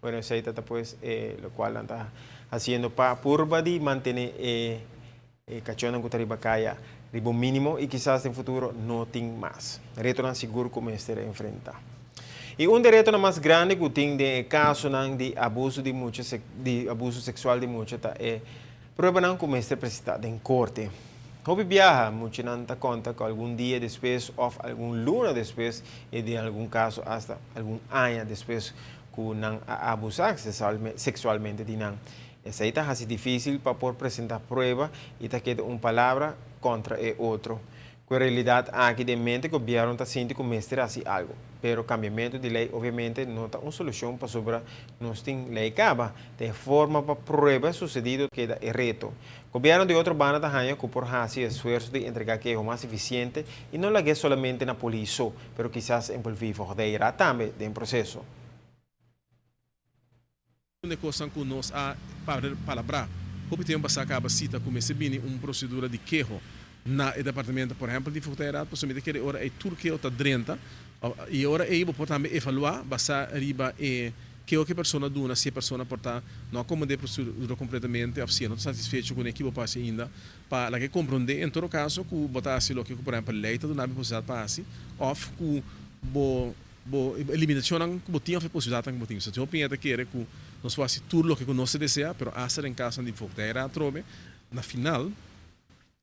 Bueno, esey ta pues locual nan ta haciendo pa purba di mantene e cachonan cu ta riba caya riba un minimo y kisas den futuro no tin mas. Retonan sigur cu mester enfrenta. Y un di e retonan mas grandi cu tin den e casonan di abuso di mucha, di abuso sexual di mucha ta e pruebanan cu mester presenta den corte. Hopi biaha, muchanan ta conta cu algun dia despues of algun luna despues y den algun caso hasta algun aña despues cu nan a abusa sexualmente di nan. Esey ta haci dificil pa por presenta prueba y ta keda un palabra contra e otro. Cu e realidad aki den mente, gobierno ta sinti cu mester haci algo. Pero cambiamento di ley obviamente no ta un solucion pasobra nos tin ley caba. Den forma pa prueba sucedido keda e reto. Gobierno di otro banda ta haya cu por haci esfuerso di entrega keho mas eficiente y no lag'e solamente na polis so, pero kisas envolvi voogdijraad tambe den proceso. Un cos cu nos a palabra. Hopi tempo pasa caba si ta cuminsa bini un procedura di keho na e departamento, por ehempel, di voogdijraad, pasobra mi ta kere ora e tur keho ta drenta y ora ey bo por tambe evalua basa riba e keho cu e persona duna, si e persona por ta no a comprende e procedura completamente of si e no ta satisfecho cu e ekipo pasa ainda pa laga comprende en todo caso cu bo ta haci loke cu, por ehempel, ley ta duna bo posibilidad pa haci of cu bo limitacionnan cu bo tin of e posibilidadnan cu bo tin. So, hopi ta kere cu nos por haci tur loke cu nos ta desea, pero hasta den caso di voogdijraad trobe, na final,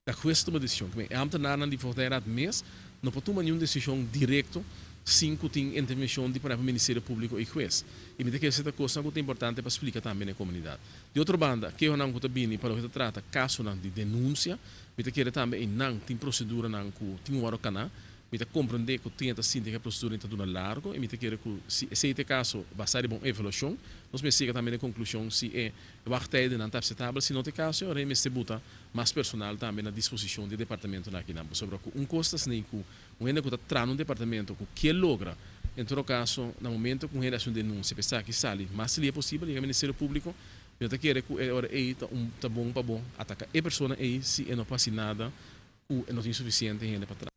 ta hues tuma decision. E ambtenaarnan di voogdijraad mes no por tuma ningun decision directo sin cu tin intervencion di, por ehempel, Ministerio Publico y hues. Y mi ta kere ta cos cu ta importante pa splica tambe na comunidad. Di otro banda, kehonan cu ta bini pa loke ta trata casonan di denuncia, mi ta kere tambe einan tin proceduranan cu tin wordo cana. Mi ta comprende cu tin ta sinti cu e procedura ta dura largo y mi ta kere cu si esey ta e caso, basa riba un evaluacion, nos mester yega tambe na conclusion si e wachttijdennan ta aceptabel. Si no ta e caso, ora mester buta mas personal tambe na disposicion di departamentonan akinan. Pasobra cu un cos ta snei cu un hende cu ta traha un departamento cu kier logra, en todo caso, na momento cu un hende haci un denuncia, pa esaki sali mas lihe posibel, yega Ministerio Publico, mi ta kere cu e ora ey ta bon pa bo ataca e persona ey si e no por haci nada cu e no tin suficiente hende pa traha.